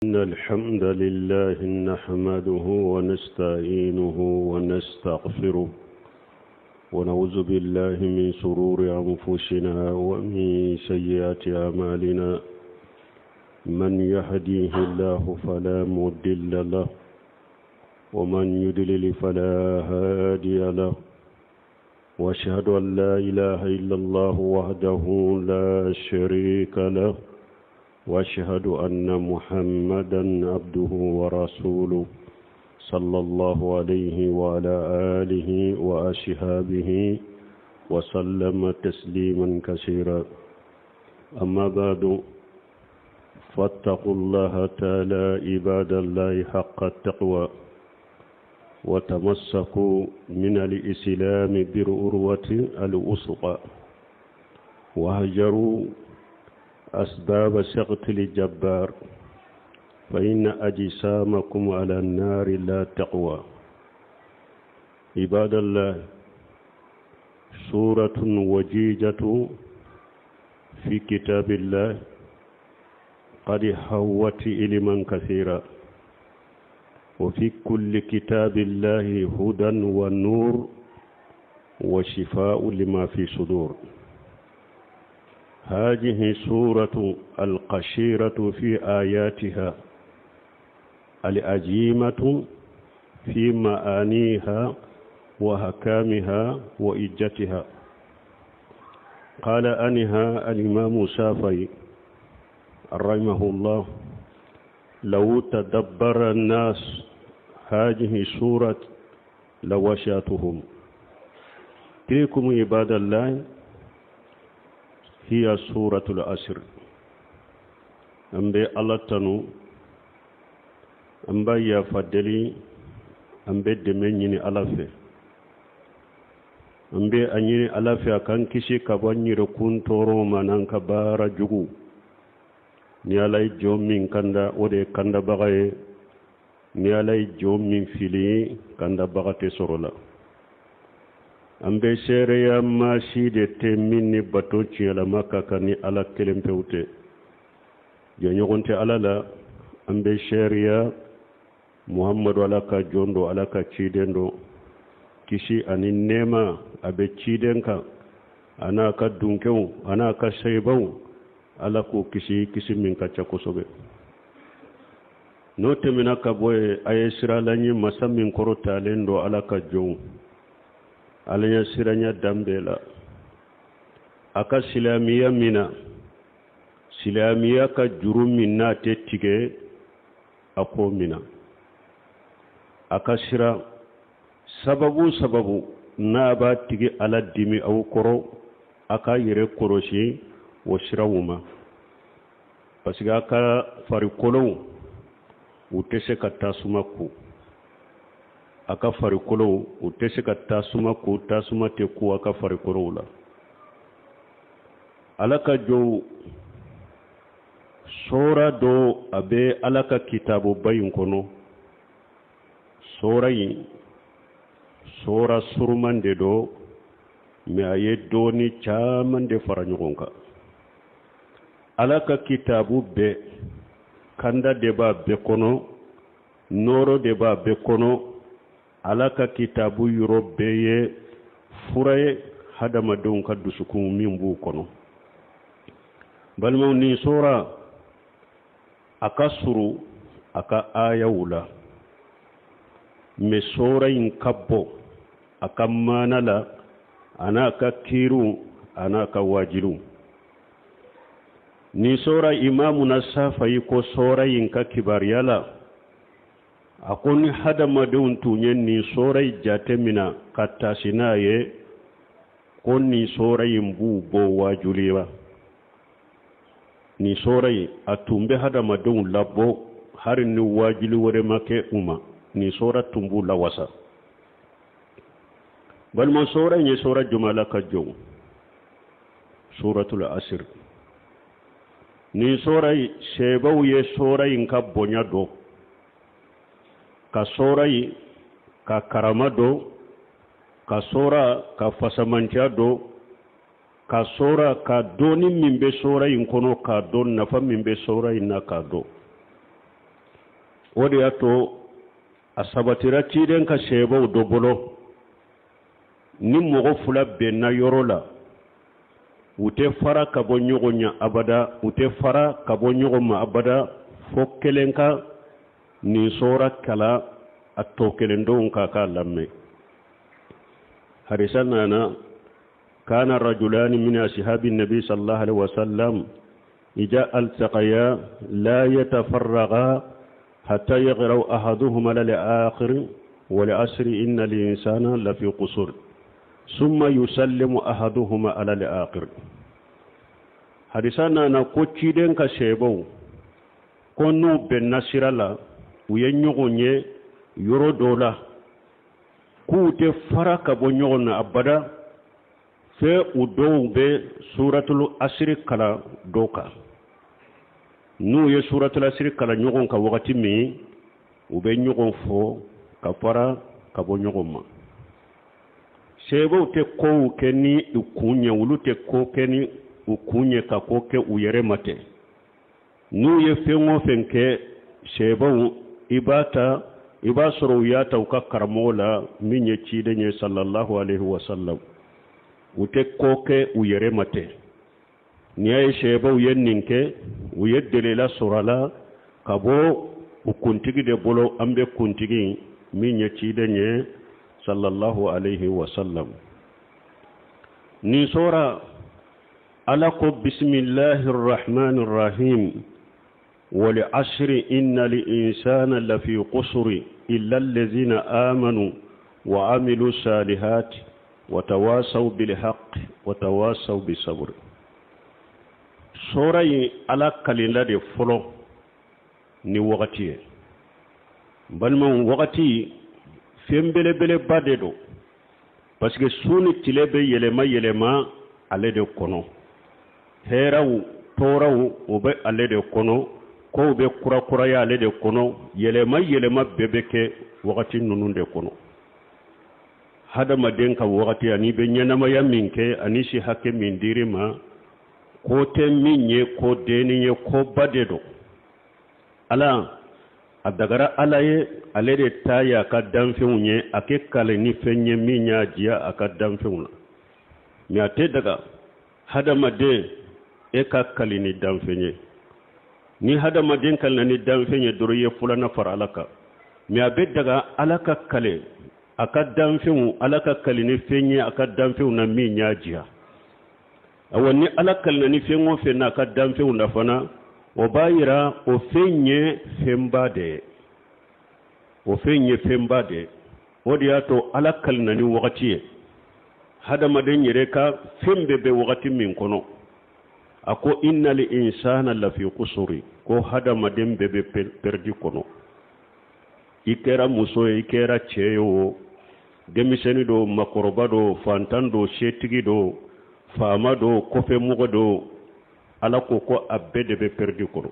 إن الحمد لله نحمده ونستعينه ونستغفره ونعوذ بالله من شرور أنفسنا ومن سيئات أعمالنا من يهديه الله فلا مضل له ومن يضلل فلا هادي له واشهد ان لا اله الا الله وحده لا شريك له واشهد ان محمدا عبده ورسوله صلى الله عليه وعلى اله واصحابه وسلم تسليما كثيرا اما بعد فاتقوا الله تعالى عباد الله حق التقوى وتمسكوا من الإسلام بالعروة الوثقى وهجروا أسباب سقط الجبار فإن أجسامكم على النار لا تقوى عباد الله سورة وجيجة في كتاب الله قد حوت علما كثيرا وفي كل كتاب الله هدى ونور وشفاء لما في صدور هذه سورة القشيرة في آياتها الأجيمة في معانيها وحكامها وإجتها قال أنها الإمام الشافعي رحمه الله لو تدبر الناس هذه السورة لوشاتهم تلكم عباد الله هي سورة العصر an bɛ ala tanu an b'a yafa deli an bɛ dɛmɛ ɲini ala fɛ an bɛ a ɲini ala fɛ a k'an kisi ka bɔ an yɛrɛkun tɔɔrɔw ma n'an ka baara jugu ni ala ye jɔn min kanda o de ye kandabaga ye ni ala ye jɔn min fili kandabaga tɛ sɔrɔ la an bɛ seereya maa si de tɛ min ni bato tiɲɛlama ka kan ni ala kelen pewu tɛ jɛɲɔgɔn tɛ ala la an bɛ seereya muhamadu ala ka jɔn don ala ka ciden don kisi ani nɛɛma a bɛ ciden kan a n'a ka dunkew a n'a ka seyibaw ala k'o kisi kisi min ka ca kosɛbɛ n'o tɛmɛna ka bɔ yen a ye siran ala ɲɛ masa min kɔrɔtalen don ala ka jɔnw ala ɲɛ siranya dan bɛɛ la a ka silamɛya mina silamɛya ka juru min n'a tɛ tigɛ a k'o mina a ka siran sababu sababu n'a b'a tigi ala dimi aw kɔrɔ a k'a yɛrɛ kɔlɔsi o siraw ma parce que a ka farikolow u tɛ se ka tasuma ku a ka farikolow u tɛ se ka tasuma ku tasuma tɛ ku a ka farikolow la ala ka jɔnw sora dɔ a bɛ ala ka kitabuba in kɔnɔ sora in sora suruman de don mais a ye dɔɔni caman de fara ɲɔgɔn kan ala ka kitabu bɛɛ kanda de b'a bɛɛ kɔnɔ nɔɔrɔ de b'a bɛɛ kɔnɔ ala ka kitabu yɔrɔ bɛɛ ye fura ye hadamadenw ka dusukun min b'u kɔnɔ balimaw nin sora a ka surun a ka ayaw la mais sora in ka bon a ka maana la a n'a ka kiiriw a n'a ka waajiliw nin sora imamuna safayi ko sora in ka kibaruya la a ko ni hadamadenw tun ye nin sora in jate mina ka taasi n'a ye ko nin sora in b'u bɔ waajuli la nin sora in a tun bɛ hadamadenw labɔ hali ni waajuli wɛrɛ ma kɛ u ma nin sora tun b'u lawasa balima sora in ye sora jumɛn ala ka jɔnw suratul asir nin sora in sebaw ye sora in ka bonya dɔn ka sora in ka karama dɔn ka sora ka fasamanciya dɔn ka sora ka dɔnni min bɛ sora in kɔnɔ k'a dɔn nafa min bɛ sora in na k'a dɔn O de y'a to a sabatira ciden ka sɛbaw dɔ bolo, ni mɔgɔ fila bɛnna yɔrɔ la, u tɛ fara ka bɔ ɲɔgɔn ɲɛ abada, u tɛ fara ka bɔ ɲɔgɔn ma abada, fo kelen ka nin sɔra kalan a tɔ kelen denw ka k'a lamɛn. Hadisa nana: kana rajulani min ashabi nabi sallallahu alaihi wasallam ija altaqaya la yatafarraga hatta yaghraw ahaduhuma lil akhir wal asri inna al insana lafi qusur summa yusallimu ahaduhuma ala al akhir. Hadisa nana ko ciden ka sɛbɛw ko n'u bɛnna sira la, u ye ɲɔgɔn ye yɔrɔ dɔ la, k'u tɛ fara ka bɔ ɲɔgɔn na abada, fɛ u dɔw bɛ suratul asiri kalan dɔ kan. N'u ye suratul asiri kalan ɲɔgɔn kan wagati min, u bɛ ɲɔgɔn fo ka fara ka bɔ ɲɔgɔn ma. Sɛbɛw tɛ kow kɛ ni u kun ye, olu tɛ ko kɛ ni u kun ye ka ko kɛ u yɛrɛ ma tɛ. N'u ye fɛn o fɛn kɛ, sɛbaw, i b'a ta, i b'a sɔrɔ u y'a ta u ka karamɔgɔ la min ye ciden ye sallallahu alaihi wasallam. U tɛ ko kɛ u yɛrɛ ma tɛ. N'i y'a ye sɛbaw ye nin kɛ, u ye delila sɔrɔ a la ka bɔ u kuntigi de bolo, an bɛ kuntigi min ye ciden ye sallallahu alaihi wasallam. Nin sɔra, Ala ko: bisimilahi rahmani rahim, wal asri innal insana lafi qusri illa allazina amanu wa amilu salihati wa tawasaw bil haqq wa tawasaw bis sabr. Sɔra in, Ala kalila de fɔlɔ ni wagati ye. Balimaw, wagati fɛn belebeleba de don, parce que su ni tile bɛ yɛlɛma yɛlɛma ale de kɔnɔ. Hɛrɛw, tɔɔrɔw, o bɛ ale de kɔnɔ. Kow bɛ kurakuraya ale de kɔnɔ. Yɛlɛma yɛlɛma bɛɛ bɛ kɛ wagati ninnu de kɔnɔ. Hadamaden ka wagati ani bɛ ɲɛnamaya min kɛ ani si hakɛ min dir'i ma, ko tɛ min ye ko denni ye, koba de don. Ala a dagara Ala ye, ale de ta ye a ka danfɛnw ye, a kɛ kale ni fɛn ye min y'a diya a ka danfɛnw na. Mɛ a tɛ daga hadamaden e ka kali ni danfɛn ye. Ni hadamaden kalina ni danfɛn ye dɔrɔn, i ye filanan fara Ala kan. Mɛ a bɛ daga Ala ka kale a ka danfɛnw, Ala ka kali ni fɛn ye a ka danfɛnw na min y'a diya. Awa, ni Ala kalina ni fɛn o fɛn n'a ka danfɛnw na fana, o b'a yira o fɛn ye fɛnba de ye, o fɛn ye fɛnba de ye. O de y'a to Ala kalina ni wagati ye, hadamaden yɛrɛ ka fɛn bɛɛ bɛ wagati min kɔnɔ. A ko: innal insana lafi kusuri, ko hadamaden bɛɛ bɛ pɛrɛdi kɔnɔ. I kɛra muso ye, i kɛra cɛ ye o, denmisɛnnin do, makɔrɔba do, fantan do, setigi do, faama do, kɔfɛmɔgɔ do, Ala ko ko a bɛɛ de bɛ pɛrɛdi kɔnɔ,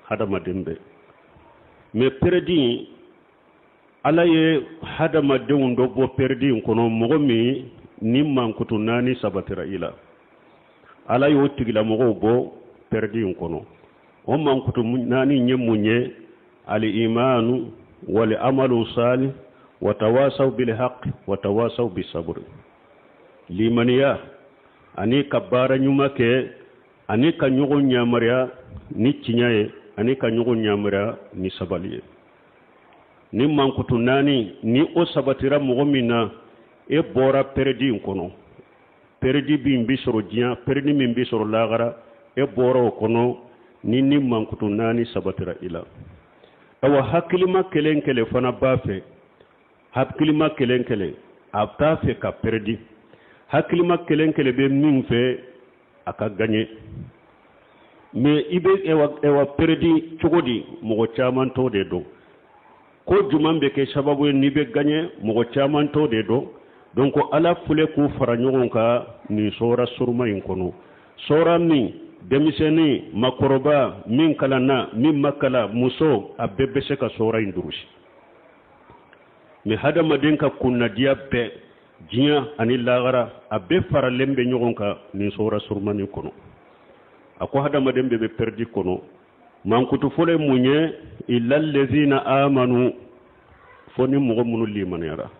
hadamaden bɛɛ. Mɛ pɛrɛdi, Ala ye hadamadenw dɔ bɔ pɛrɛdi in kɔnɔ, mɔgɔ min ni mankutu naani sabatira i la, Ala y'o tigilamɔgɔw bɔ pɛrɛdi in kɔnɔ. O mankutu naani ye mun ye? Al-imanu wal amalu salih wa tawasaw bil haqq wa tawasaw bis sabr. Limaniya ani ka baara ɲuman kɛ ani ka ɲɔgɔn yamaruya ni tiɲɛ ye ani ka ɲɔgɔn yamaruya ni sabali ye. Ni mankutu naani ni o sabatira mɔgɔ min na, e bɔra pɛrɛdi in kɔnɔ. Pɛrɛdi min bɛ sɔrɔ diɲɛ, pɛrɛdi min bɛ sɔrɔ lagara, e bɔra o kɔnɔ ni mankutu naani sabatira i la. Awa, hakilima kelen kelen fana b'a fɛ, hakilima kelen kelen a t'a fɛ ka pɛrɛdi. Hakilima kelen kelen bɛ min fɛ, a ka gaɲɛ. Mɛ i bɛ ɛwa pɛrɛdi cogo di? Mɔgɔ caman t'o de dɔn. Ko jumɛn bɛ kɛ sababu ye n'i bɛ gaɲɛ? Mɔgɔ caman t'o de dɔn. Donc Ala filɛ k'u fara ɲɔgɔn kan nin sɔra suruma in kɔnɔ, sɔra min denmisɛnnin, makɔrɔba, min kalanna, min ma kalan, muso, a bɛɛ bɛ se ka sɔra in durusi. Mɛ hadamaden ka kunnadiya bɛɛ diɲɛ ani lagara, a bɛɛ faralen bɛ ɲɔgɔn kan nin sɔra surumani kɔnɔ. A ko hadamaden bɛɛ bɛ pɛrɛdi kɔnɔ. Mankutu fɔlɔ ye mun ye? illa allazina amanu, fo ni mɔgɔ minnu limaniyara.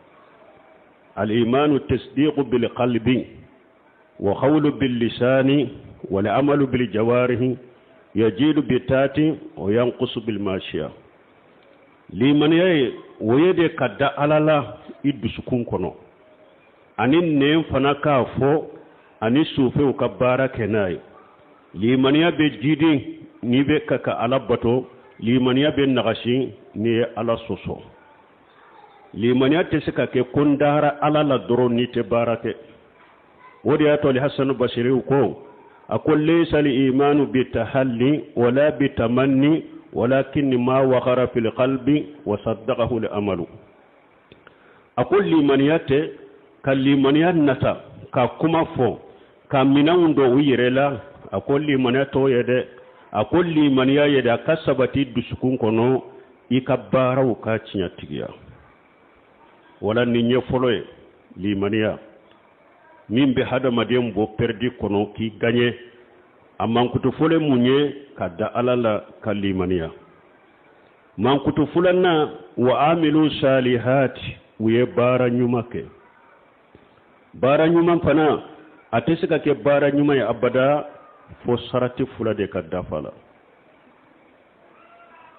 Al-imanu tasdiqu bil qalbi wa qawlu bil lisani wal amalu bil jawarihi yajidu bi taati wa yanqusu bil mashiya. Limaniya ye o ye de ka da Ala la i dusukun kɔnɔ, ani nɛn fana k'a fɔ, ani sufɛw ka baara kɛ n'a ye. Limaniya bɛ jidi n'i bɛ ka Ala bato, limaniya bɛ nagasi n'i ye Ala sɔsɔ. Limaniya tɛ se ka kɛ ko n dara Ala la dɔrɔn n'i tɛ baara kɛ. O de y'a to Alihasanu Basiriw ko, a ko laysa al-imanu bi tahalli wala bi tamanni walakin ma waqara fil qalbi wa saddaqahu al-amalu. A ko limaniya tɛ ka limaniya nata ka kuma fɔ ka minɛnw don u yɛrɛ la, a ko limaniya t'o ye dɛ. A ko limaniya ye de a ka sabati dusukun kɔnɔ, i ka baaraw ka tiɲɛtigiya. Wala nin ye fɔlɔ ye, limaniya min bɛ hadamaden bɔ pɛridi kɔnɔ k'i gaɲɛ. A mankutu fɔlɔ mun ye? Ka da Ala la, ka limaniya. Mankutu filanan, wa amilu salihati, u ye baara ɲuman kɛ. Baara ɲuman fana a tɛ se ka kɛ baara ɲuman ye abada fo sarati fila de ka dafa la.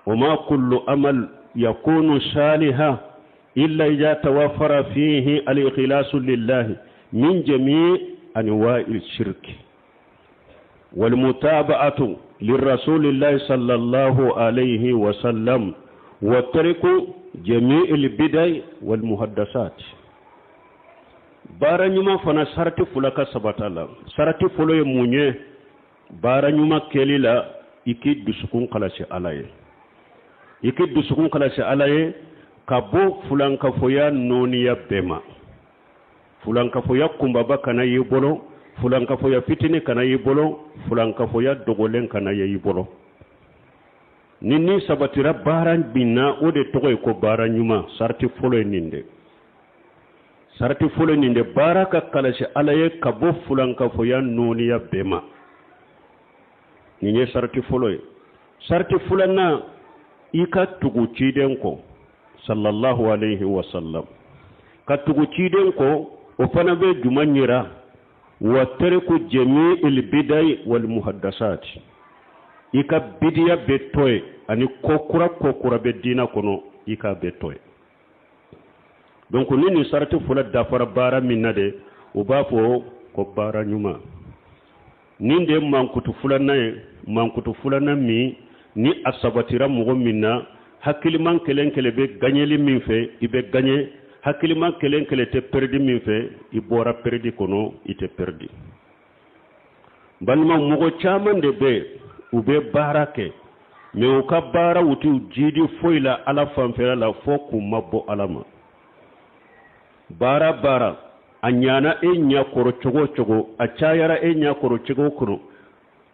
Wa ma kullu amal yakunu saliha illa idha tawaffara fihi al-ikhlasu lillahi min jami' anwa'i shirk wal mutaba'atu lirrasulillahi sallallahu alayhi wa sallam wa tariku jami'il bidai wal muhaddasat. Baara ɲuman fana sarati fila ka sabata la. Sarati fɔlɔ ye mun ye? Baara ɲuman kɛli la, i k'i dusukun kalasi Ala ye, i k'i dusukun kalasi Ala ye ka bɔ fulankafoya nɔɔniya bɛɛ ma. Fulankafoya kunbaba kana y'i bolo, fulankafoya fitinin kana y'i bolo, fulankafoya dogolen kana ye i bolo. Ni nin sabatira baara min na, o de tɔgɔ ye ko baara ɲuman. Sarati fɔlɔ ye nin de, sarati fɔlɔ nin de, baara ka kalasi Ala ye ka bɔ fulankafoya nɔɔniya bɛɛ ma. Nin ye sarati fɔlɔ ye. Sarati filanan, i ka tugu ciden kɔ sallallahu alayhi wa sallam. Ka tugu ciden kɔ, o fana bɛ jumɛn yira? Wa tariku jami'il bidai wal muhaddasat. I ka bidiya bɛ to yen, ani ko kura ko kura bɛ diinɛ kɔnɔ, i k'a bɛ to yen. Donc ni nin sarati fɔlɔ dafara baara min na de, u b'a fɔ ko baara ɲuman. Nin de ye mankutu filanan ye, mankutu filanan min ni a sabatira mɔgɔ min na, hakiliman kelen kelen bɛ gaɲɛli min fɛ, i bɛ gaɲɛ. Hakiliman kelen kelen tɛ pɛrɛdi min fɛ, i bɔra pɛrɛdi kɔnɔ, i tɛ pɛrɛdi. Balima, mɔgɔ caman de bɛ u bɛ baara kɛ, mais u ka baara u t'u jidi foyi la Ala fanfɛla la fo k'u ma bɔ Ala ma. Baara baara a ɲana e ɲɛ kɔrɔ cogo o cogo, a cayara e ɲɛ kɔrɔ cogo o cogo,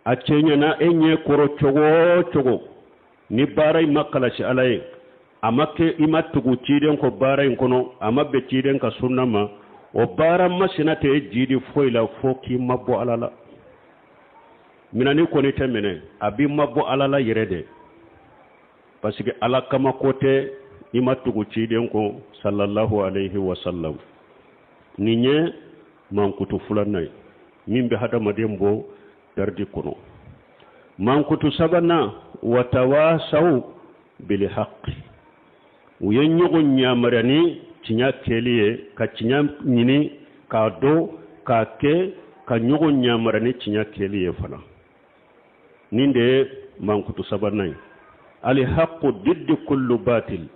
a cɛɲana e ɲɛ kɔrɔ cogo o cogo, ni baara in ma kalasi Ala ye, a ma kɛ i ma tugu ciden kɔ baara in kɔnɔ, a ma bɛn ciden ka sunna ma, o baara masina tɛ e jidi foyi la fo k'i ma bɔ Ala la. Minani kɔni tɛ minɛ, a b'i ma bɔ Ala la yɛrɛ de, parce que Ala kama ko tɛ, i ma tugu ciden kɔ sallallahu alayhi wa sallam. Nin ye mankutu filanan ye min bɛ hadamaden bɔ pɛridi kɔnɔ. Mankutu sabanan, wa tawasaw bil haqqi, u ye ɲɔgɔn yamaruya ni tiɲɛ kɛli ye, ka tiɲɛ ɲini k'a dɔn k'a kɛ, ka ɲɔgɔn yamaruya ni tiɲɛ kɛli ye fana. Nin de ye mankutu sabanan ye. Al haqqu diddi kullu batil.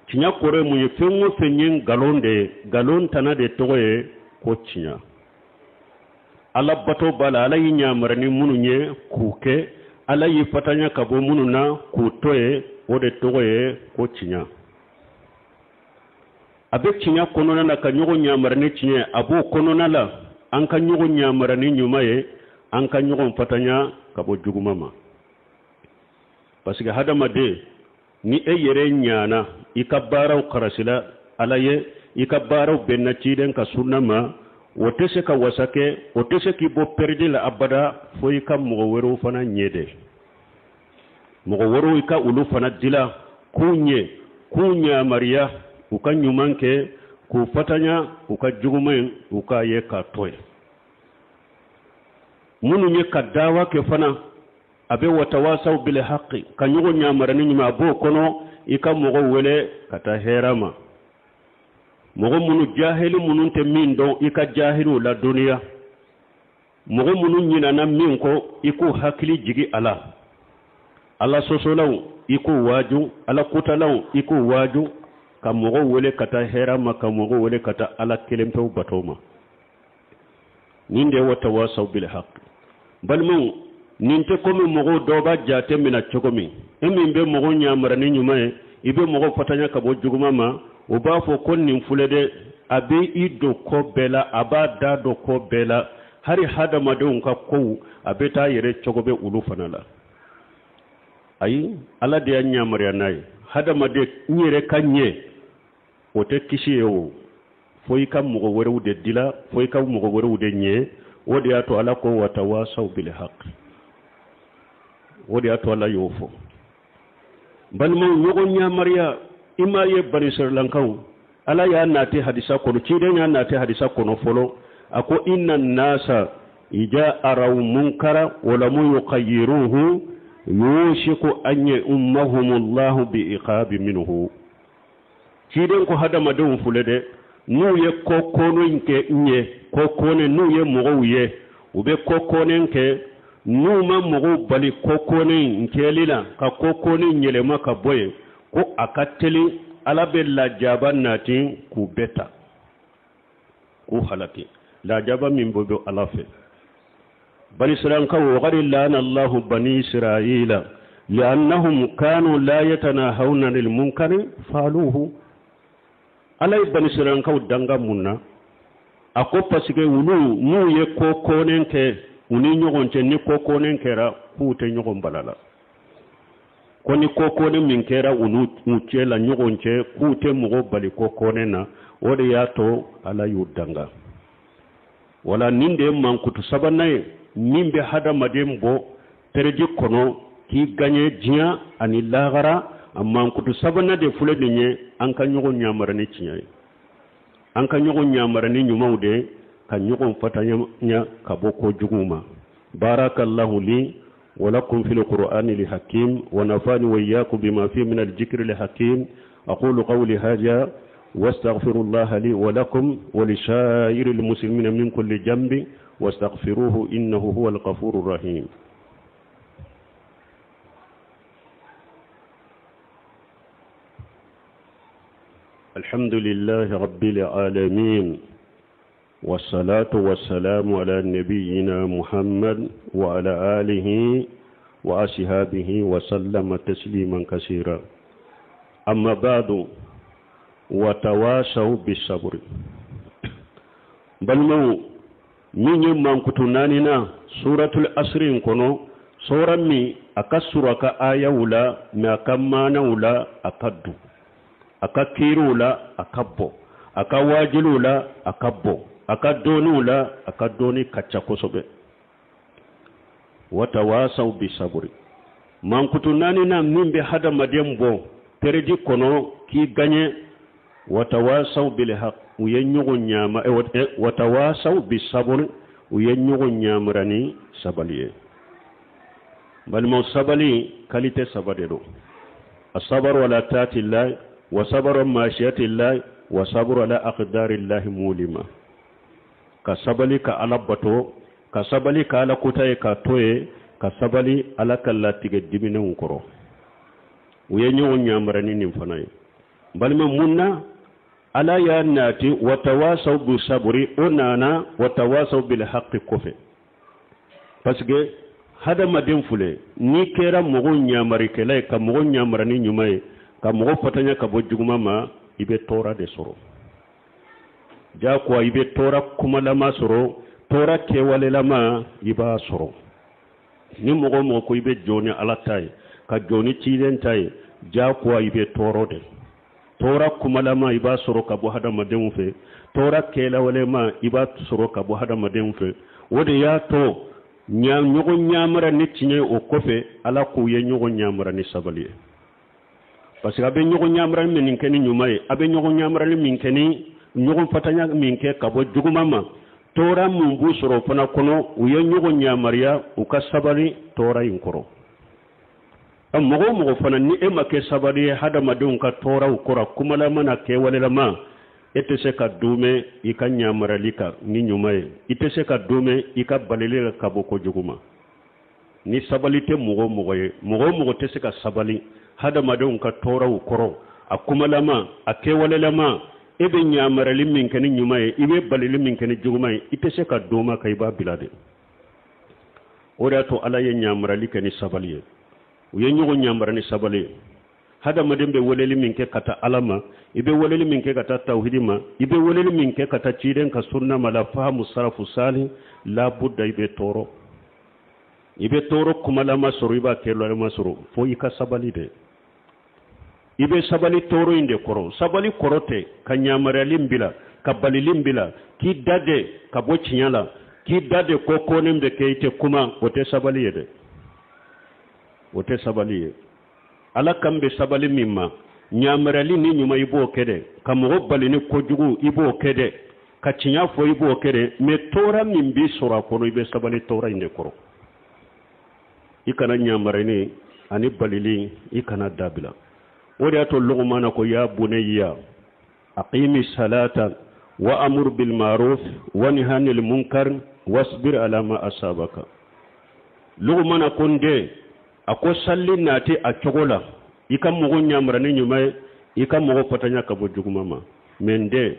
Tiɲɛ kɔrɔ ye mun ye? Fɛn o fɛn ye nkalon de ye, nkalon tana de tɔgɔ ye ko tiɲɛ. Ala bato b'a la, Ala y'i yamaruya ni minnu ye k'u kɛ, Ala y'i fatanya ka bɔ minnu na k'u to yen, o de tɔgɔ ye ko tiɲɛ. A bɛ tiɲɛ kɔnɔna na ka ɲɔgɔn yamaruya ni tiɲɛ, a b'o kɔnɔna la an ka ɲɔgɔn yamaruya ni ɲuman ye, an ka ɲɔgɔn fatanya ka bɔ juguman ma. Parce que hadamaden, ni e yɛrɛ ɲana, i ka baaraw karasila Ala ye, i ka baaraw bɛnna ciden ka sunna ma, o tɛ se ka wasa kɛ, o tɛ se k'i bɔ pɛridi la abada fo i ka mɔgɔ wɛrɛw fana ɲɛ de. Mɔgɔ wɛrɛw i ka olu fana dila k'u ɲɛ, k'u ɲamariya u ka ɲuman kɛ, k'u fatanya u ka juguman in u k'a ye k'a to yen. Minnu ye ka dawa kɛ fana, a bɛ watawasaw bil haqi, ka ɲɔgɔn yamari ni ɲuman, a b'o kɔnɔ i ka mɔgɔw wele ka taa hɛrɛ ma. Mɔgɔ minnu jahili minnu tɛ min dɔn, i ka jahiliw ladɔnniya. Mɔgɔ minnu ɲinana min kɔ, i k'u hakili jigi a la. Ala sɔsɔlaw, i k'u waaju. Ala kotalaw, i k'u waaju, ka mɔgɔw wele ka taa hɛrɛ ma, ka mɔgɔw wele ka taa Ala kelen pewu bato ma. Nin de ye watawasaw bil haq. Balimaw, nin tɛ komi mɔgɔw dɔw b'a jate minɛ cogo min. E min bɛ mɔgɔw yamari ni ɲuman ye, i bɛ mɔgɔw fatanya ka bɔ juguman ma, o b'a fɔ ko nin filɛ dɛ, a bɛ i don ko bɛɛ la, a b'a da don ko bɛɛ la, hali hadamadenw ka kow a bɛ taa yɛrɛ cogo bɛ olu fana la. Ayi, Ala de y'a yamaruya n'a ye. Hadamaden n yɛrɛ ka ɲɛ, o tɛ kisi ye o, fo i ka mɔgɔ wɛrɛw de dila, fo i ka mɔgɔ wɛrɛw de ɲɛ. O de y'a to Ala ko watawasaw bil haq, o de y'a to Ala y'o fɔ. Balimaw, ɲɔgɔn yamaruya, i m'a ye banisiralankaw, Ala y'a nati hadisa kɔnɔ, ciden y'a nati hadisa kɔnɔ fɔlɔ, a ko inna nasa ija araw munkara walamu yuqayyiruhu yushiku an ya'ummahumullahu bi iqabi minhu. Ciden ko hadamadenw filɛ dɛ, n'u ye ko kɔnɔ kɛ n ye, ko kɔnɛ n'u ye mɔgɔw ye u bɛ ko kɔnɛ kɛ, n'u ma mɔgɔw bali ko kɔnɛ in kɛli la, ka ko kɔnɛ yɛlɛma ka bɔ yen, ko a ka teli Ala bɛ lajaba nati k'u bɛɛ ta k'u halaki. Lajaba min bɛ bɔ Ala fɛ. Banisiralankaw, waqad la'ana Allahu bani Israila li'annahum kanu la yatanahawna anil munkari fa'aluhu. Ala ye banisiralankaw danga mun na? A ko parce que olu n'u ye ko kɔnɛ kɛ u ni ɲɔgɔn cɛ, ni ko kɔnɛ kɛra k'u tɛ ɲɔgɔn bala la, ko ni ko kɔnɛ min kɛra u n'u cɛ la ɲɔgɔn cɛ, k'u tɛ mɔgɔ bali ko kɔnɛ na. O de y'a to Ala y'u danga. Wala nin de ye mankutu sabanan ye min bɛ hadamaden bɔ pɛrɛdi kɔnɔ k'i gaɲɛ diɲɛ ani lahara. A mankutu sabanan de filɛ nin ye: an ka ɲɔgɔn yamari ni tiɲɛ ye, an ka ɲɔgɔn yamari ni ɲumanw de ye, ka ɲɔgɔn fatanya ka bɔ ko juguw ma. Barakallahu li ولكم في القرآن الحكيم ونفعني وإياكم بما فيه من الذكر الحكيم. أقول قولي هذا واستغفر الله لي ولكم ولسائر المسلمين من كل جنب واستغفروه إنه هو الغفور الرحيم. الحمد لله رب العالمين، والصلاة والسلام على نبينا محمد وعلى آله وأصحابه وسلم تسليما كثيرا. أما بعد، وتواصوا بالصبر. Balimaw, min ye mankutu naaninan suratul asri in kɔnɔ, sura min a ka surun a ka ayaw la, mɛ a ka maanaw la a ka dun, a ka kiiriw la a ka bɔ, a ka wajuliw la a ka bɔ, a ka dɔnniw la a ka dɔnni ka ca kosɛbɛ. Watawasaw bi saburi. Mankutu naaninan min bɛ hadamaden bɔ pɛrɛdi kɔnɔ k'i gaɲɛ, watawasaw bil haq, u ye ɲɔgɔn ɲama, watawasaw bi saburi, u ye ɲɔgɔn ɲamara ni sabali ye. Balimaw, sabali qualité saba de don: asabaru ala taatillahi, wa sabaru maasiyatillahi, wa sabaru ala aqdarillahi mulima. Ka sabali ka Ala bato, ka sabali ka Ala kota ye ka to ye, ka sabali Ala ka latigɛ diminɛw kɔrɔ. U ye ɲɔgɔn ɲamara ni nin fana ye. Balima, mun na Ala y'a nati watawasaw bi saburi, o nana watawasaw bil haqqi kɔfɛ? Parce que hadamaden filɛ, n'i kɛra mɔgɔ ɲamarikɛla ye, ka mɔgɔ ɲamara ni ɲuman ye, ka mɔgɔ fatanya ka bɔ juguman ma, i bɛ tɔɔrɔ de sɔrɔ jagoya. I bɛ tɔɔrɔ kumalama sɔrɔ, tɔɔrɔ kɛwalelama i b'a sɔrɔ. Ni mɔgɔ o mɔgɔ ko i bɛ jɔ ni Ala ta ye, ka jɔ ni ciden ta ye, jagoya i bɛ tɔɔrɔ de. Tɔɔrɔ kumalama i b'a sɔrɔ ka bɔ hadamadenw fɛ, tɔɔrɔ kɛlawalema i b'a sɔrɔ ka bɔ hadamadenw fɛ. O de y'a to Ɲɔgɔn ɲamara ni tiɲɛ ye. O kɔfɛ, Ala k'u ye ɲɔgɔn ɲamara ni sabali ye, parce que a bɛ ɲɔgɔn ɲamarali min kɛ ni ɲuman ye, a bɛ ɲɔgɔn ɲamarali min kɛ ni ɲɔgɔn fatanya min kɛ ka bɔ juguman ma, tɔɔra mun b'u sɔrɔ o fana kɔnɔ, u ye ɲɔgɔn yamaruya u ka sabali tɔɔra in kɔrɔ. Mɔgɔ o mɔgɔ fana, ni e ma kɛ sabali ye hadamadenw ka tɔɔraw kɔrɔ, kumalama na kɛwalelama, e tɛ se ka duumɛ i ka ɲamarali kan ni ɲuman ye, i tɛ se ka duumɛ i ka balili la ka bɔ kojugu ma. Ni sabali tɛ mɔgɔ o mɔgɔ ye, mɔgɔ o mɔgɔ tɛ se ka sabali hadamadenw ka tɔɔrɔw kɔrɔ, a kumalama, a kɛwalelama, e bɛ ɲamarali min kɛ ni ɲuman ye, i bɛ balili min kɛ ni juguman ye, i tɛ se ka duumɛ kan, i b'a bila de. O de y'a to Ala ye ɲamarali kɛ ni sabali ye. U ye ɲɔgɔn ɲamara ni sabali ye. Hadamaden bɛ weleli min kɛ ka taa Ala ma, i bɛ weleli min kɛ ka taa tawhidi ma, i bɛ weleli min kɛ ka taa ciden ka sunna ma, la fahamu sarafu sali, labuda i bɛ tɔɔrɔ, i bɛ tɔɔrɔ kumalama sɔrɔ, i b'a kɛlama sɔrɔ, fo i ka sabali de. I bɛ sabali tɔɔrɔ in de kɔrɔ. Sabali kɔrɔ tɛ ka ɲamariyali bila, ka balili bila, k'i da de ka bɔ tiɲɛ la, k'i da de ko kɔnnen bɛ kɛ, i tɛ kuma. O tɛ sabali ye dɛ, o tɛ sabali ye. Ala kan bɛ sabali min ma, ɲamariyali ni ɲuman, i b'o kɛ dɛ, ka mɔgɔ bali ni kojugu, i b'o kɛ dɛ, ka tiɲɛ fɔ, i b'o kɛ dɛ, mais tɔɔrɔ min b'i sɔrɔ a kɔnɔ, i bɛ sabali tɔɔrɔ in de kɔrɔ. I kana ɲamarili ani balili, i kana dabila. O de y'a to Lugumana ko: ya bunayya aqimi salata wa amur bil ma'ruf wa nahy anil munkar wasbir ala ma asabaka. Lugumana ko: n den, a ko salli nati a cogo la, i ka mɔgɔ ɲamara ni ɲuman ye, i ka mɔgɔ fatanya ka bɔ juguman ma. Mais n den,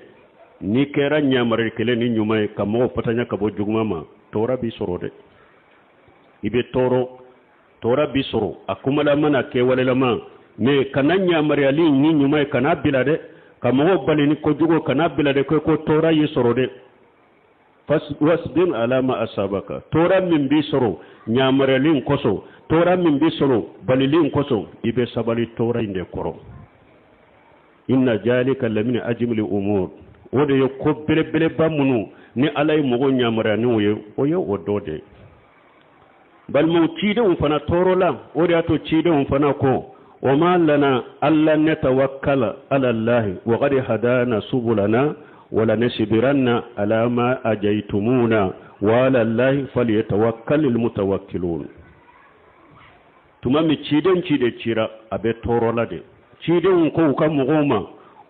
n'i kɛra ɲamarali kelen ni ɲuman ye, ka mɔgɔ fatanya ka bɔ juguman ma, tɔɔrɔ b'i sɔrɔ dɛ, i bɛ tɔɔrɔ, tɔɔrɔ b'i sɔrɔ, a kumalama n'a kɛwalelama. Mais kana ɲamaruyali ni ɲuman ye, kana bila dɛ, ka mɔgɔw bali ni kojugu, kana bila dɛ, ko tɔɔrɔ y'i sɔrɔ dɛ. Wasbir ala ma asabaka. Tɔɔrɔ min b'i sɔrɔ ɲamaruyali kosɔn, tɔɔrɔ min b'i sɔrɔ balili kosɔn, i bɛ sabali tɔɔrɔ in de kɔrɔ. Inna zalika lamina azmil umur. O de ye ko belebeleba minnu ni Ala ye mɔgɔw ɲamaruya n'o ye, o ye o dɔ de ye. Balimaw, cidenw fana tɔɔrɔ la. O de y'a to cidenw fana ko: wa ma lana alla natawakkala ala Allahi wa qad hadana subulana wala nasbiranna ala ma azaytumuna wa ala Allahi falyatawakkalil mutawakkilun. Tuma min ciden ciden cira, a bɛ tɔɔrɔ la de. Cidenw ko u ka mɔgɔw ma,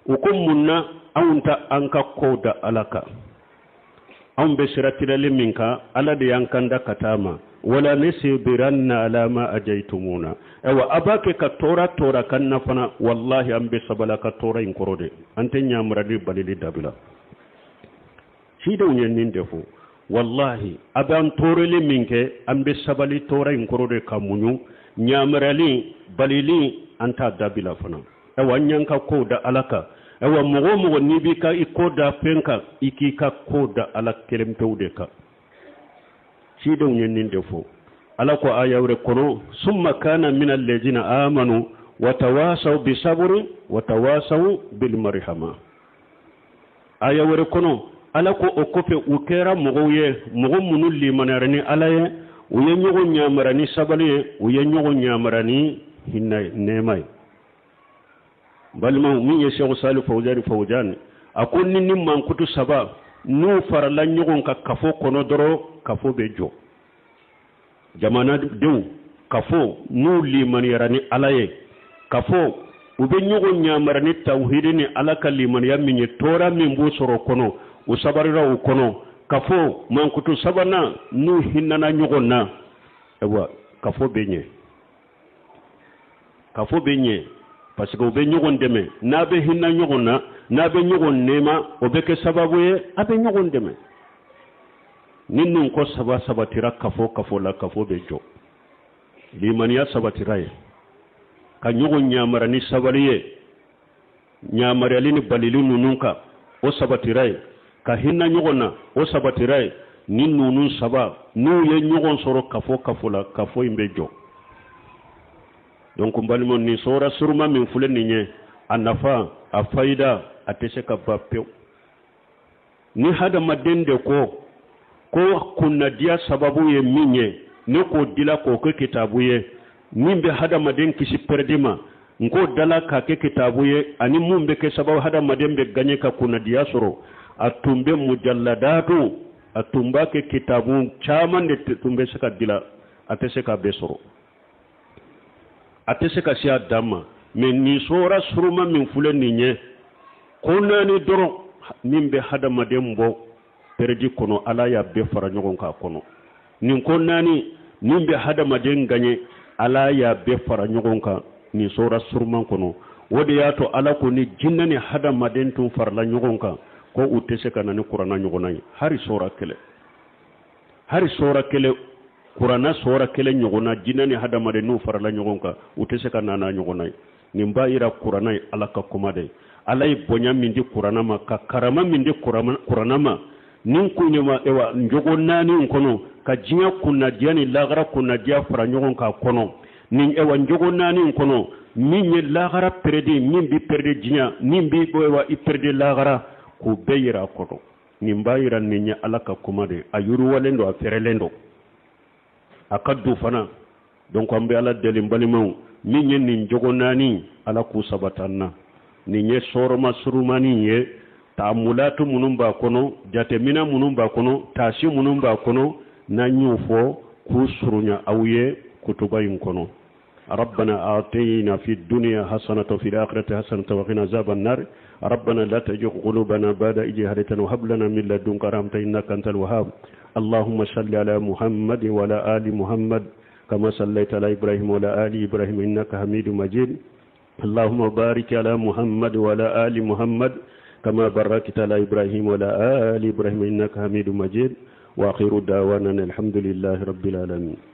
u ko: mun na anw ta an ka kow da Ala kan? Anw bɛ sira tirali min kan, Ala de y'an kan da ka taa ma. Wala nasbiranna ala ma azaytumuna. Ayiwa, a b'a kɛ ka tɔɔrɔ tɔɔrɔ kan na fana, wallahi an bɛ sabali ka tɔɔrɔ in kɔrɔ de, an tɛ ɲamarali balili dabila. Cidenw ye nin de fɔ: wallahi a b'an tɔɔrɔli min kɛ, an bɛ sabali tɔɔrɔ in kɔrɔ de ka muɲu. Ɲamarali balili, an t'a dabila fana. Ayiwa, an y'an ka kow da Ala kan. Ayiwa, mɔgɔ o mɔgɔ n'i b'i ka i ko da fɛn kan, i k'i ka ko da Ala kelen pewu de kan. Cidenw ye nin de fɔ. Ala ko aya wɛrɛ kɔnɔ: summa kana min allazina amanu wa tawasaw bisabri wa tawasaw bil marhama. Aya wɛrɛ kɔnɔ, Ala ko o kɔfɛ, u kɛra mɔgɔw ye, mɔgɔ minnu limaniyara ni Ala ye, u ye ɲɔgɔn ɲamara ni sabali ye, u ye ɲɔgɔn ɲamara ni hinɛ nɛɛma ye. Balimaw, min ye Sɛku Sali Fawuzani Fawuzani, a ko ni mankutu saba n'u farala ɲɔgɔn kan kafo kɔnɔ dɔrɔn, kafo bɛ jɔ. Jamanadenw kafo, n'u limaniyara ni Ala ye, kafo u bɛ ɲɔgɔn ɲamara ni tawhidi ni Ala ka limaniya min ye, tɔɔrɔ min b'u sɔrɔ kɔnɔ, u sabarira o kɔnɔ. Kafo mankutu sabanan, n'u hinɛna ɲɔgɔn na, ayiwa, kafo bɛ ɲɛ, kafo bɛ ɲɛ, parce que u bɛ ɲɔgɔn dɛmɛ. N'a bɛ hinɛ ɲɔgɔn na, n'a bɛ ɲɔgɔn nɛɛma, o bɛ kɛ sababu ye a bɛ ɲɔgɔn dɛmɛ. Ni nin ko saba sabatira kafo kafo la, kafo bɛ jɔ. Limaniya sabatira ye, ka ɲɔgɔn ɲamara ni sabali ye ɲamariyali ni balili ninnu kan, o sabatira ye, ka hinɛ ɲɔgɔn na, o sabatira ye. Ni ninnu saba n'u ye ɲɔgɔn sɔrɔ kafo kafo la, kafo in bɛ jɔ. Donc n balimaw, nin sɔra suruma min filɛ nin ye, a nafa, a fayida, a tɛ se ka ban pewu. Ni hadamaden de ko Ko kunnadiya sababu ye min ye, ne k'o dila k'o kɛ kitabu ye min bɛ hadamaden kisi pɛrɛdi ma, n k'o dala k'a kɛ kitabu ye ani mun bɛ kɛ sababu hadamaden bɛ gaɲɛ ka kunnadiya sɔrɔ. A tun bɛ mujalladatu, a tun b'a kɛ kitabu caman de tun bɛ se ka dila, a tɛ se k'a bɛɛ sɔrɔ, a tɛ se ka se a dan ma. Mɛ nin sɔra suruma min filɛ nin ye, ko naani dɔrɔn min bɛ hadamaden bɔ pɛrɛdi kɔnɔ, Ala y'a bɛɛ fara ɲɔgɔn kan kɔnɔ. Nin ko naani min bɛ hadamaden gaɲɛ, Ala y'a bɛɛ fara ɲɔgɔn kan nin sɔra suruman kɔnɔ. O de y'a to Ala ko ni jinɛ ni hadamaden tun farala ɲɔgɔn kan, ko u tɛ se ka na ni kuranna ɲɔgɔnna ye, hari sɔra kelen, hari sɔra kelen, kuranna sɔra kelen ɲɔgɔnna, jinɛ ni hadamaden n'u farala ɲɔgɔn kan, u tɛ se ka na n'a ɲɔgɔnna ye. Nin b'a yira kuranna ye Ala ka kuma de ye. Ala ye bonya min di kuranna ma, ka karama min di kuranna ma, nin kun ye ma ewa jogo naani in kɔnɔ, ka diɲɛ kunnadiya ni lagara kunnadiya fara ɲɔgɔn kan kɔnɔ. Nin ewa jogo naani in kɔnɔ, min ye lagara pɛrɛdi, min b'i pɛrɛdi diɲɛ, min b'i ewa i pɛrɛdi lagara, k'u bɛɛ yira a kɔnɔ. Nin b'a yira nin ye Ala ka kuma de ye, a yiriwalen don, a fɛrɛlen don, a ka don fana. Donc an bɛ Ala deli, balimaw, min ye nin jogo naani, Ala k'u sabata an na. Nin ye sɔrɔma surumani ye, taamulatu minnu b'a kɔnɔ, jateminɛ minnu b'a kɔnɔ, taasi minnu b'a kɔnɔ, n'an y'o fɔ k'u surunya aw ye kutuba in kɔnɔ. ربنا آتينا في الدنيا حسنة وفي الآخرة حسنة وقنا عذاب النار. ربنا لا تزغ قلوبنا بعد إذ هديتنا وهب لنا من لدنك رحمة إنك أنت الوهاب. اللهم صل على محمد وعلى آل محمد كما صليت على إبراهيم وعلى آل إبراهيم إنك حميد مجيد. اللهم بارك على محمد وعلى آل محمد كما باركت على إبراهيم وعلى آل إبراهيم إنك حميد مجيد. وآخر دعوانا الحمد لله رب العالمين.